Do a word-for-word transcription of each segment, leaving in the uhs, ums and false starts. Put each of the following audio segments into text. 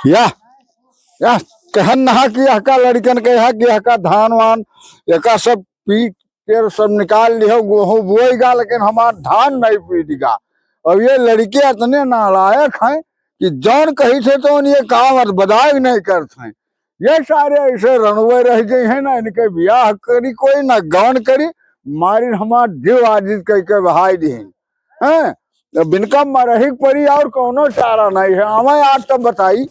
या, या, कहन नहा कि यहका लड़िकन के, यहा कि यहका धान वान, यहका सब पीट के सब निकाल लिहो, गोहूँ बोएगा, लेकिन हमार धान नहीं पीटेगा। अब ये लड़िके इतने नालायक हैं कि जौन कही थे तो ये काम अत बदायक नहीं करत हैं। ये सारे ऐसे रणुए रह गए हैं ना, इनके ब्याह करी कोई ना गौन करी, मारिन हमार जीव आजिज कई के बहाई दिहिन। हैं? अब इनका मरही के परी और कौनो चारा नहीं है। आवे आज तो बताई,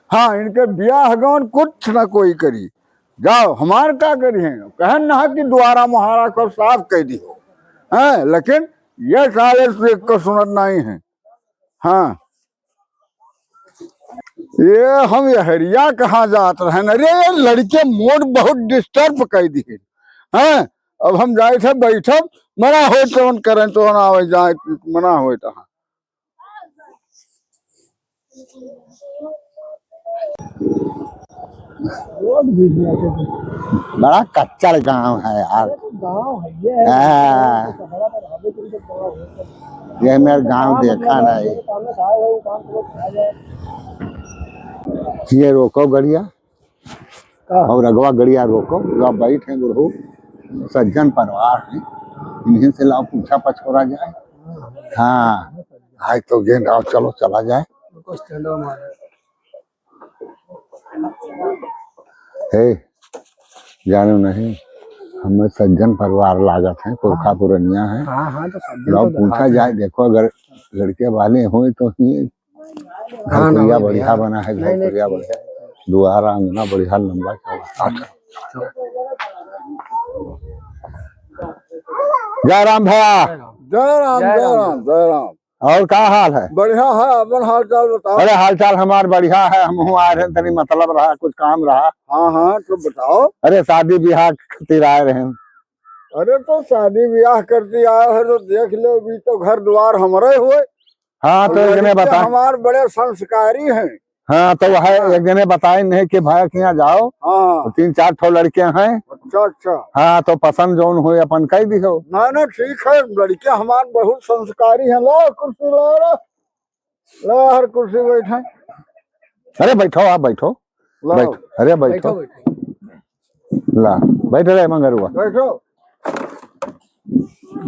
हाँ, इनके ब्याह गौन कुछ ना कोई करी। जाओ, हमार का करी है? कहन ना कि द्वारा मुहारा को साफ कह दियो। हैं? लेकिन ये सारे तो एक को सुनत नहीं है। हाँ। ये हम यहरिया कहाँ जात रहन? अरे, ये लड़िके मोर बहुत disturb कइ दिहिन। हैं? अब हम जाइत है बैठब, मना होइत तवन करें, तवन आवे जाए, मना होइत है। बड़ा कच्चर गांव है यार। अरे तो गांव है ये है। हाँ। तो हमारा तो रहबे करी तो गांव है। ये मेरा गांव काम देखा अपना नहीं। काम में खाए हुए काम तो लोग खा जाए। ये रोको गड़िया। का? और अगवा गड़िया रोको, अगवा बैठ हैं बुढ़ऊ, सज्जन परिवार हैं, इन्हीं से लाओ पूछा पछोरा जाए। हाँ, आज तो गेंद आओ, चलो चला जाए। उनको स्टैंडर्ड मारे। हे, जानो नहीं, हमें सज्जन परिवार लागत है, पुरखा हाँ। पुरनिया है। हाँ, हाँ, तो सज्जन लाओ तो पूछा जाए, देखो अगर लड़के वाले होए तो ही घर हाँ, ना, कुरिया बढ़िया। बढ़िया बना है, घर नहीं, नहीं, कुरिया ठीक बढ़िया। है। दुआरा अंगना बढ़िया लंबा चौड़ा। जय राम भैया। जय राम, जय जय राम, राम। जय राम। और का हाल है? बढ़िया है, अपन हाल चाल बताओ। अरे हाल चाल हमार बढ़िया है, हमहू आए रहे, तनी मतलब रहा, कुछ काम रहा। हाँ, हाँ, तो बताओ। अरे शादी ब्याह खातिर आए रहे। अरे तो शादी ब्याह करती आए हो तो देख लो, भी तो घर द्वार हमरे हुए। हाँ, तो और एक जने लड़के बता। हमार बड़े संस्कारी हैं। हाँ, तो वह हाँ। एक जने बताए नहीं कि भाई के यहाँ जाओ, हाँ। तो तीन चार ठो लड़के हैं। अच्छा, अच्छा। हाँ, तो पसंद जौन होए अपन कह दिहो। ना, ना, ठीक है, लड़के हमार बहुत संस्कारी हैं। लो कुर्सी लो रे, लो हर कुर्सी बैठे। अरे बैठो, आप बैठो, लो। बैठो, अरे बैठो। बैठो, बैठो। ला, बैठ रे मंगरुआ। बैठो।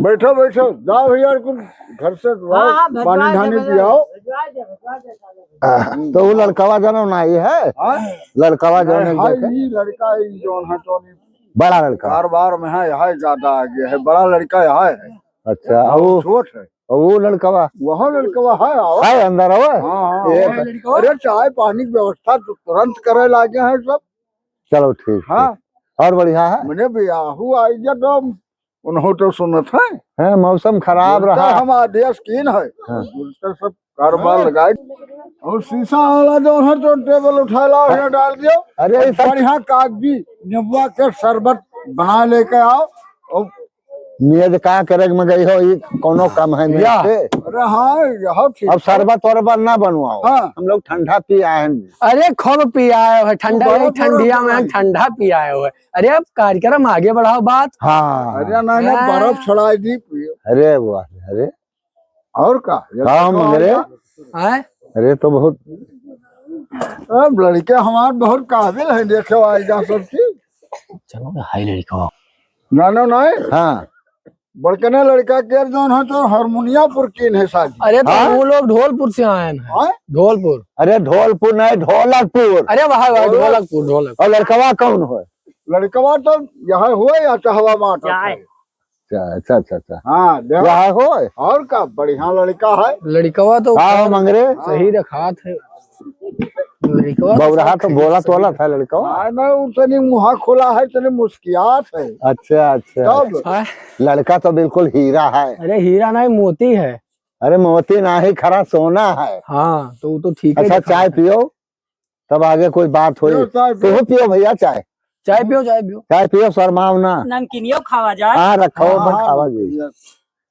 बैठो, बैठो। जाओ भैया, कुछ घर से लाओ, हाँ, हाँ, भिजवा पानी दे, धानी भिजवा दे, पियाओ। भिजवा दे, भिजवा दे, भिजवा दे। आ, तो वो लड़कवा जौन ना आई है? हाँ? लड़कवा जौन नहीं, है, हाँ, जाके? ये लड़का, ये जौन है, जौन ये बड़ा लड़का? कारोबार में है, यहाँ ज्यादा आगे है, बड़ा लड़का यहाँ है। अच्छा, और वो छोट है। और वो लड़कवा? वह लड़कवा है, आओ। है अंदर, आओ। हाँ, हाँ, ये आओ। अरे, चाय पानी की व्यवस्था तो तुरंत करे लागे हैं सब। चलो, ठीक, हाँ। ठीक। और बढ़िया है? मने बियाहू आई जा तो उन्हों तो सुनत है। हैं, मौसम खराब रहा। हम आदेश कीन है। हाँ। उनका सब कारोबार हाँ। लगाए। और शीशा वाला जो है तो टेबल उठा ला, हाँ। यहाँ डाल दियो। अरे, और ये सब बढ़िया कागजी नींबुआ के शरबत बना लेके आओ। और मेज का करे में गई हो, ये कौनो काम है मेज या। के? अरे हाँ, यह ठीक अब है। शरबत वरबत ना बनवाओ। हाँ। हम लोग ठंडा पी आए हैं। अरे खूब पी आए हो, ठंडा, बर्फ यही ठंडिया वर्फ में नहीं। ठंडा पी आए हो। अरे अब कार्यक्रम आगे बढ़ाओ बात। हाँ। अरे नहीं, नहीं, हाँ। बर्फ छोड़ा दी पियो। अरे वाह, अरे। और का? ये हाँ, तो मंगरे। आया। हैं? अरे तो बहुत अब लड़के हमार बहुत काबिल हैं, देखे वाली जा सब चीज। चलो ना, हाय लड़का। ना, ना, नहीं। हाँ। बड़कने लड़का के जौन है तो हारमोनिया पुर कीन है शादी। अरे तो हाँ? वो लोग ढोलपुर से आए हैं। हाँ? ढोलपुर। अरे ढोलपुर नहीं, ढोलकपुर। अरे वाह, वाह, ढोलक। ढोलकपुर, ढोलक। और लड़कवा कौन है? लड़कवा तो यहाँ हुए या टहवा माट जाए। है। अच्छा, अच्छा, अच्छा, अच्छा। हाँ, देखो। यहाँ होए? और का, बढ़िया लड़का है। लड़कवा तो का हो मंगरे? सही रखात है। लड़कवा तो बौरहा सब तो ठीक बोला सही तोला है। था लड़कवा। हाँ, ना, वो तनी मुँहा खोला है, तनी मुस्कियात है। अच्छा, अच्छा। तब? हाँ। लड़का तो बिल्कुल हीरा है। अरे, हीरा नहीं, मोती है। अरे, मोती नहीं, खरा सोना है। हाँ, तो वो तो ठीक है अच्छा, दिखा चाय रहा है। पियो। तब आगे कोई बात होई। पियो चाय, पियो। तू पियो भैया चाय। चाय पियो, चाय पियो। चाय पियो, शर्माओ ना। नमकीनियो खावा जाए। हाँ, रखो, हाँ, अपन हाँ, खावा जी। पियो।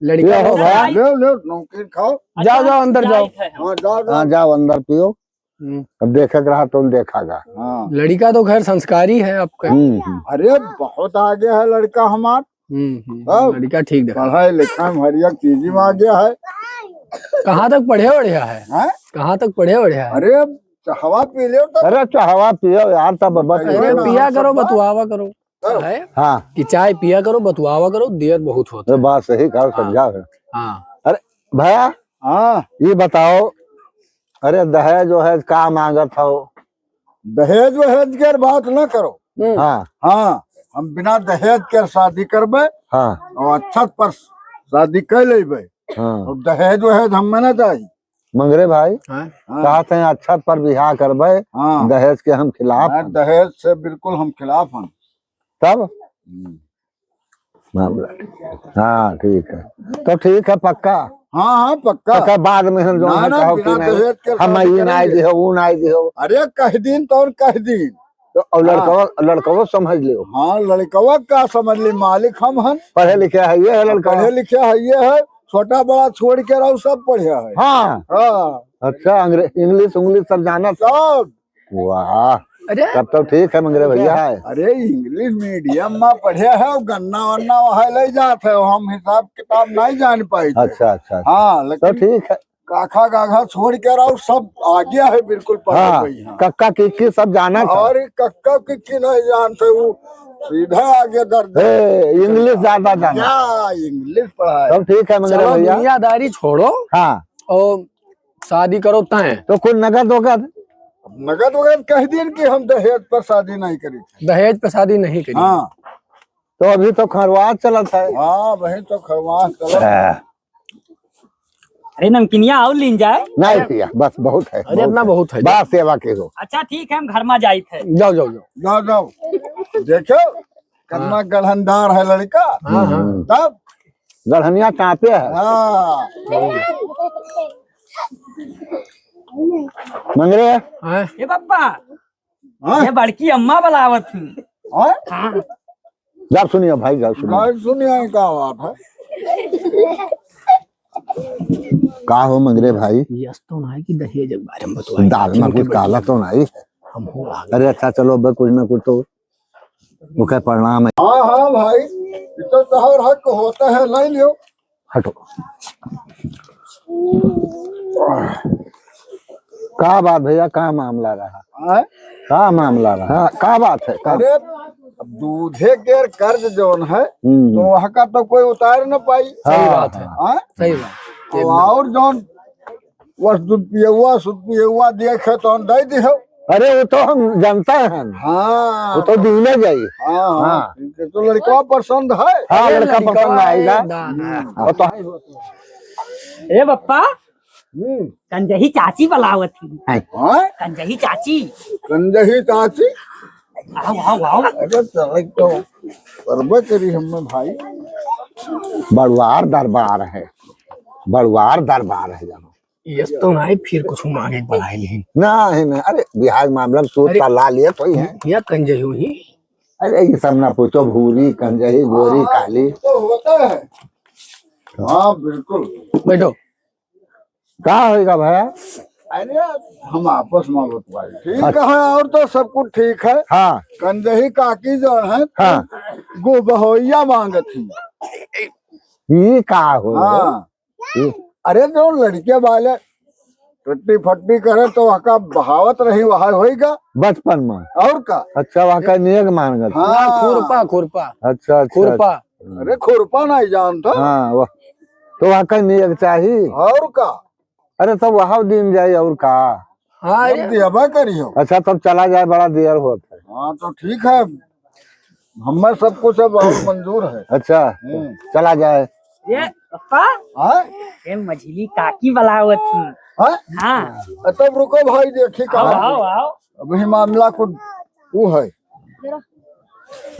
लड़का पियो हो लोग भैया। खाए। ले, ले, नमकीन खाओ। जाओ, अच्छा, जाओ, अंदर जाओ। जाइत है हम। हाँ, जाओ, जाओ। हाँ, जाओ, अंदर पियो। हम्म। अब देखे के रहा, तुम देखा जा। हाँ। लड़का तो खैर संस्कारी है आपका। हम्म, हम्म। अरे, बहुत आगे है लड़का हमार। हम्म, हम्म, हाँ। लड़का ठीक देखा। पढ़ाई लिखाई में हर एक चीज में आगे है। कहाँ तक पढ़े बढ़िया है? हाँ? कहाँ तक पढ़े बढ़िया है? अरे, तो हवा पी ले तो। अरे, तो हवा पियो यार, तब बस। अरे, पिया करो, बतुआवा करो। हाँ। है? हाँ। कि चाय पिया करो, बतुआवा करो, देर बहुत होता है। बात सही कहा, हाँ। समझा है। हाँ। अरे भैया, हाँ। ये बताओ, अरे दहेज वहेज का मांगत हो? दहेज वहेज के बात न करो। हम्म। हाँ। हाँ, हम बिना दहेज के शादी करबे। हाँ। और अच्छा पर शादी कर लेबे। हाँ। और दहेज वहेज हम ना चाही। मंगरे भाई, हाँ। हाँ। कहत हैं अच्छा पर बियाह करबे, हाँ। दहेज के हम खिलाफ हैं। दहेज से बिल्कुल हम खिलाफ हैं। तब? हम्म। मामला। हाँ, ठीक है। तो ठीक है, पक्का? हाँ, हाँ, पक्का। पक्का, बाद में हम जो ना, है ना, कहो कि बिना नहीं, दहेज के हम शादी ये नाई करेंगे। दिहो, वो नाई दिहो। अरे, कह दीन तो और कह दीन। तो और लड़कवा, हाँ। लड़कवा समझ लियो। हाँ, लड़कवा का समझ ली, मालिक हम हन। पढ़े लिखे है ये है हाँ, लड़कवा। पढ़े लिखे है ये है, छोटा बड़ा छोड़ के रहो, सब पढ़े है। हाँ। हाँ। अच्छा, अंग्रे-, English उंग्लिश सब जाना था। सब। वाह। अरे। तब तो ठीक है मंगरे भैया। अरे, English medium में पढ़े है, गन्ना वन्ना वहाँ ले जात है, हम हिसाब किताब नहीं जान पाई थे। अच्छा, अच्छा, अच्छा। हाँ, तो लेकिन ठीक है। काखा गाघा छोड़ के रहो, सब आगे है बिल्कुल पढ़े हाँ, हुए हैं। कक्का किक्की सब जाना था। और कक्का किक्की नहीं जानते, वो सीधा आगे दर्द। ए, English ज्यादा जाना। क्या English पढ़ाए? तब ठीक है मंगरे चलो, भैया। दुनियादारी छोड़ो। हाँ। और शादी करो तय। तो कुछ नगद वगद? नगद वगद कह दीन कि हम दहेज पर शादी नहीं करी। दहेज पर शादी नहीं करी। हाँ। तो अभी तो खरवास चलत है। हाँ, वही तो खरवास चलत है। हाँ। अरे नमकीनिया और लीन जाए। नहीं भैया, बस बहुत है, अरे बहुत इतना है। बहुत है। बस सेवा के हो। अच्छा ठीक है, हम घर में जाइत है। जाओ, जाओ, जाओ। जाओ, जाओ। देखो, कितना हाँ। गढ़नदार है लड़का। हाँ, हाँ। हम्म। तब? गढ़निया चापे है। हाँ। मंगरे। हाँ। ए पप्पा, हाँ? ये बड़की अम्मा बुलावत ही। हाँ? हाँ। जा सुनिए भाई, जा सुनिए। जा सुनिए, का बात है? का हो मंगरे भाई? यस तो नहीं कि दहेज के बारे में बतवाई। दाल में कुछ काला तो नहीं? हम हो आ गए। अरे अच्छा, चलो, अब कुछ ना कुछ तो ओके, प्रणाम है। हाँ, हाँ भाई, ये तो तोहर हक होता है, नहीं लियो। हटो। का बात भैया, का मामला रहा? हाँ? का मामला रहा? हाँ, का बात है? का अरे, अब दूधे के कर्ज जौन है, हम्म। तो वहाँ का तो कोई उतार न पाई। सही हाँ, बात है। हाँ। हाँ? सही बात। तो और जौन वस दूध पियौआ, सुध पियौआ देखे तो हम दे दिहो। अरे, वो तो हम जानता है। हाँ। वो तो दीने जाई। हाँ, हाँ, हाँ। ठीक है। तो लड़का पसंद है? हाँ, अरे, लड़का लड़का पसंद आएगा। है, ना, ना। हम्म। वो तो ए बप्पा, हम्म। कंजही चाची बुलावत ही। हैं। हाँ? कंजही चाची। कंजही चाची? आओ, आओ, आओ। अरे, चल, एक तो करबे करी हमें भाई। बड़वार दरबार है, बड़वार दरबार है जानो। यस तो नहीं, फिर कुछ मांगे के बढ़ाई नहीं। नहीं, नहीं, अरे बिहार मामला में सूद अरे, का ला लिए तो ही है। या कंजही हुई। अरे ये सब ना पूछो, भूरी, कंजही, गोरी, हाँ, काली। तो होता है। हाँ, बिल्कुल। बैठो। का होएगा भैया? अरे हम आपस में बतवाई। ठीक अच्छा। है, और तो सब कुछ ठीक है। हाँ। कंजही काकी जो है, हाँ। गो बहोइया मांगत ही। ये का हो? हाँ। ये अरे जो लड़के वाले टट्टी फट्टी करे तो वहाँ का बहावत रही, वहाँ होएगा। बचपन में। और का? अच्छा, वहाँ का नेग मांगत। हाँ। ना, खुरपा, खुरपा। अच्छा, अच्छा। खुरपा। अरे खुरपा नहीं जानता। हाँ, वह तो वहाँ का नेग चाही। और का? अरे तो वहाँ दिन जाए और का? हाँ, जब ये देबा करियो। अच्छा, तब चला जाए, बड़ा देर होत है। हाँ, तो ठीक है, हमें सब कुछ अब और मंजूर है। अच्छा, हम्म। चला जाए। ये पप्पा, हाँ? ये मझली काकी बुलावत ही। हाँ? हाँ। तब रुको भाई, देखी आओ, कहाँ आओ, आओ। अभी मामला कुछ वो है।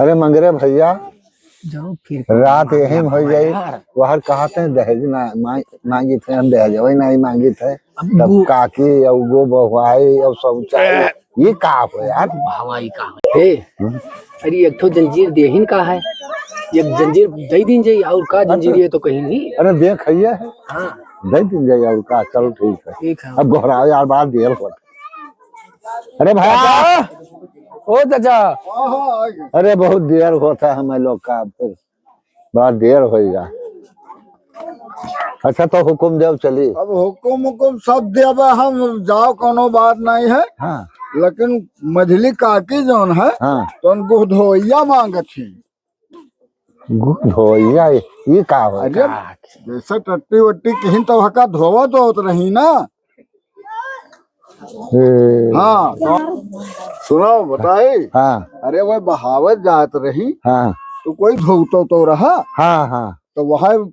अरे मंगरे भैया, जरूर फिर रात कभी यही में मामला हो जाई। यार। वहर कहत हैं दहेज ना मांग-, मांगित है, हम दहेज वही नहीं मांगित है। अब तब वो काकी और वो बहुआई और सब चाहे। ये का हो यार? भावा, ये का हो? ए, हम्म। अरे एक ठो जंजीर देहिन का है? एक जंजीर दे दीन जाई, और का जंजीर अच्छा। ये तो कहीं नहीं। अरे देख है। हाँ। दे दीन जाई और का, चलो ठीक है। ठीक है। अब गोहराव यार, बात देर होत। अरे भाई। चाचा। ओ चाचा। अरे बहुत देर होत है हमें लोग का, फिर बड़ा देर होइगा। अच्छा, तो हुकुम देव चली। अब हुकुम हुकुम सब देबे हम, जाओ, कोनो बात नहीं है। हाँ। लेकिन मझली काकी जौन है, हाँ। तो उनको धोइया मांगत ही। गु-, धोइया, ये का हो? अरे, जैसे टट्टी वट्टी कहीं तो हका धोवत होत रही ना। ए। हाँ, तो सुनो, बताई। हाँ। अरे, वह बहावत जात रही, हाँ। तो कोई धोतो तो रहा। हाँ, हाँ। तो वह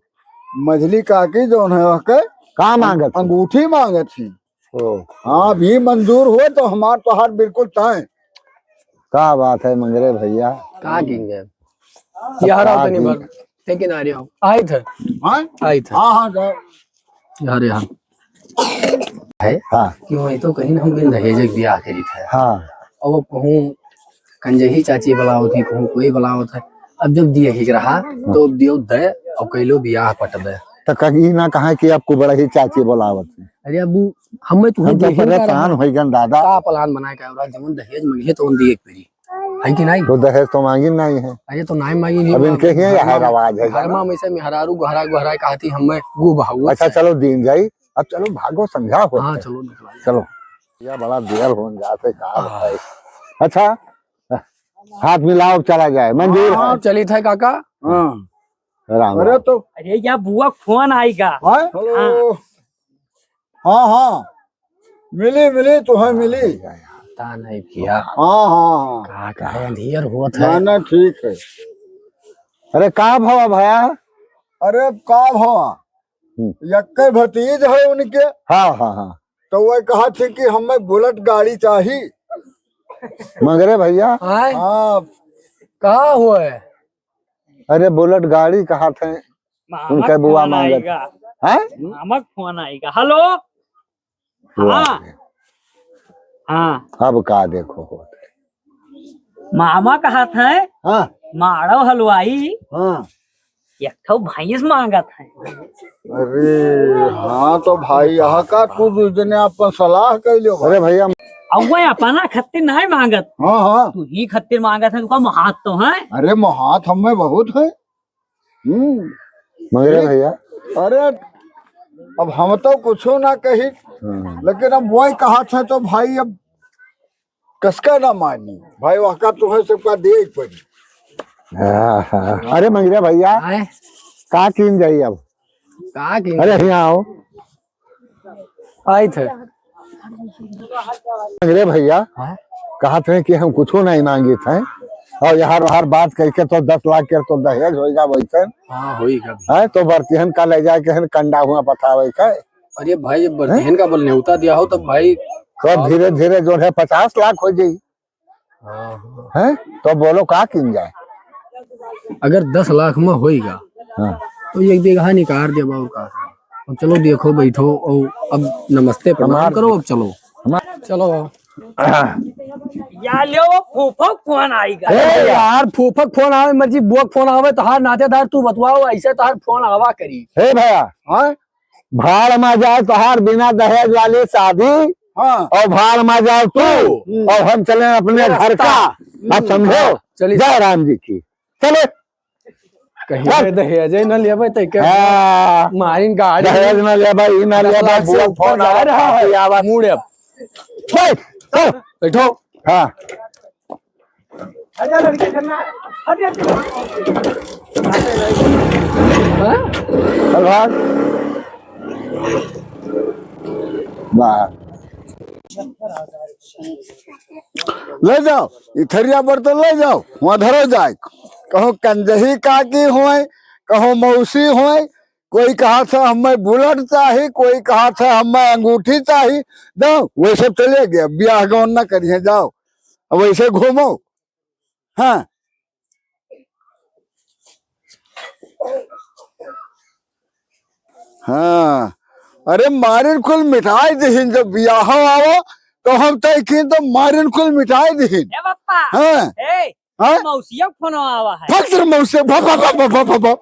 मझली काकी जौन है, वह के का मांगत ही? अंगूठी मांगत ही। ओ। हाँ, भी मंजूर हुए तो हमार तोहार बिल्कुल तय। का बात है मंगरे भैया? का किंगे? अब यार, का आओ तनी किंगे? भर, लेकिन आ रहे हो। आइत है। हाँ? आइत है। हाँ, हाँ, जाओ। यार, यहाँ है हाँ। कि वही तो कहीं हम बिन दहेज के बियाह करी थे। हाँ। अब कहूँ कंजही चाची बुलावत ही, कहूँ कोई बुलावत है। अब जब दिए ही रहा, तो अब दियो दे, और कैलो बियाह पट दे। तो कहीं ना कहा कि आपको बड़ा ही चाची बुलावत है। अरे अबू, हमें तो हम तो दिए ही परेशान रहा। हो गए दादा। का plan बनाए का, और जवन दहेज मंगे तो उन दिए एक पेरी। है कि नहीं? तो दहेज तो मांगी नहीं है। अरे तो नहीं मांगी, नहीं अब मांगी। इनके ही यह घर मा, रवाज है घर जाना। मा में से मेहरारू गोहरा गोहरा कहती, हमें गो बहाऊ अच्छा, है। चलो दीन जाई, अब चलो भागो, संध्या हो हाँ, है। चलो निकला जाए। चलो। या बड़ा देर होन जाते का आह। बताए। अच्छा, हाथ मिलाओ, चला जाए, मंजूर हाँ, है। चली थे काका। हाँ। राम अरे राम। तो अरे या बुआ फोन आएगा। हाँ? हेलो। हाँ। हाँ, हाँ। मिली, मिली, तुम्हें मिली। पता नहीं भैया। हाँ, हाँ, हाँ। का, का अंधियर होत ना, है। ना, ठीक है। अरे का भवा भया? अरे का भवा? हम्म। यक्के भतीज है उनके। हाँ, हाँ, हाँ। तो वह कहा थी कि हमें बुलेट गाड़ी चाही। मगरे भैया। आय? हाँ। का हुआ है? अरे बुलेट गाड़ी कहा थे। मामा उनके बुआ फोन मांगत। आएगा। हैं? मामा फोन आएगा। हेलो। बुआ हाँ। के। हाँ। अब का देखो हो। मामा कहा थे। हाँ। मारो हलवाई। हाँ। एक ठो भैंस मांगत है। अरे हाँ, तो भाई, यहाँ का तू दू जने अपन सलाह कर लियो भाई। अरे भैया। अब वो अपना खत्तिर नहीं मांगत। हाँ, हाँ। तू ही खत्तिर मांगत है, तू का महात तो है। अरे महात हमें बहुत है। हम्म। मगर भैया। अरे, अब हम तो कुछो ना कही, हाँ। लेकिन अब वही कहा था तो भाई, अब कसका ना मानी भाई, वहका तुहे सबका दे पड़ी। आहा। अरे मंगरे भैया, आए। का कीन जाई अब? का कीन अरे जाई? यहाँ आओ। आई थे। मंगरे भैया, हाँ? कहा थे कि हम कुछो नहीं मांगी थे, और यहाँ बाहर बात करके तो दस लाख के तो दहेज होइगा वैसे। हाँ, होइगा। है तो बरतिहन का ले जाके है कंडा हुआ पठावे के। अरे भाई, जब बरतिहन का बोल नेवता दिया हो तब भाई। तो धीरे धीरे जो है पचास लाख हो जाई। हाँ, हाँ। हैं? तो बोलो का किन जाए? अगर दस लाख में होइगा, हाँ। तो एक बीघा निकाल देबा और का? अब चलो देखो बैठो और अब नमस्ते प्रणाम हमार करो, अब चलो। हमार चलो। या लो फूफक फोन आएगा। ए यार, फूफक फोन आवे, मर्जी बुआ फोन आवे, तोहार नातेदार तू बतवाओ, ऐसे तोहार फोन आवा करी। हे भैया, हाँ? भाड़ मा जाए तोहार बिना दहेज वाली शादी, हाँ। और भाड़ मा जाओ तू, हम्म। और हम चले अपने घर का। हम्म। आप समझो? हाँ, चलिए। जय राम जी की। चले। कहीं चल। पे दहेज ही ना लेबे तो क्या? हाँ। मारिन गाड़ी। दहेज ना लेबे, ई ना दस लेबे, लाख से बुआ ऊपर फोन जा आवा, रहा है। पापी आवा। मुड़े अब। चल, चल। बैठो। हाँ। चल भाग। वाह। ले जाओ, ई थरिया बर्तन ले जाओ, वहाँ धरो जाए। कहूँ कंजही काकी होए, कहूँ मौसी होए, कोई कहा था हमें बुलेट चाही, कोई कहा था हमें अंगूठी चाही। दो, वैसे चले गए, ब्याह गौन ना करिए, जाओ, अब वैसे घूमो। हाँ। हाँ। अरे मारिन कुल मिटाई दिहिन, जब बियाह आवा तो हम तय की तो मारिन कुल मिटाई दिहिन। ए पप्पा। हाँ। ए, हाँ? मौसिया फोन आवा है। फक तेरे मौसिया, भा, भा, भा।